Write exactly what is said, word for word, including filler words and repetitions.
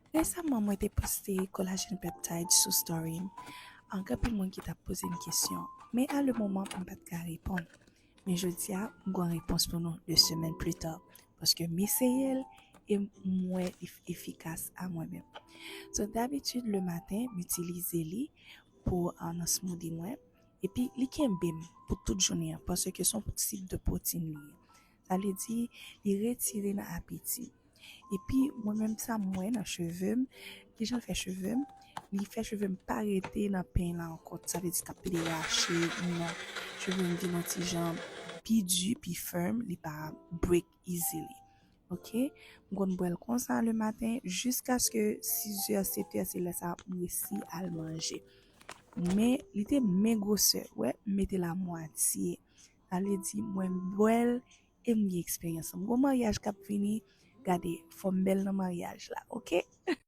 Resaman, mwen te poste collagen peptide sou story m. Gen anpil moun ki t ap poze m kesyon, men a le moman, m pa t ka reponn. Men jodi a, m gen yon repons pou nou de semèn pli ta. Paske m eseye l e m wè li efikas a mwen menm. So, dabitid, le maten, m itilize li pou uh, nan smoothie mwen. Epi, li kenbe m pou tout jounen an, paske se yon sik de pwoteyin li ye. Sa vle di, li retire nan apeti. Epi, mwen menm sa m wè nan cheve m, kijan l fè cheve m, li fè cheve m pa rete nan peny la ankò. Sa vle di k ap pede rache, non. Cheve m vin yon ti jan pi di, pi fèm, li pa break easily. Ok? M konn bwè l konsa le maten, jiskaske sizè, setè, se lè sa m resi al manje. Men, li te men gwosè, wè, m mete l a mwatye. Sa vle di, mwen bwè l e m gen eksperyans. M gon maryaj k ap vini, gade, fò m bèl nan maryaj la, ok?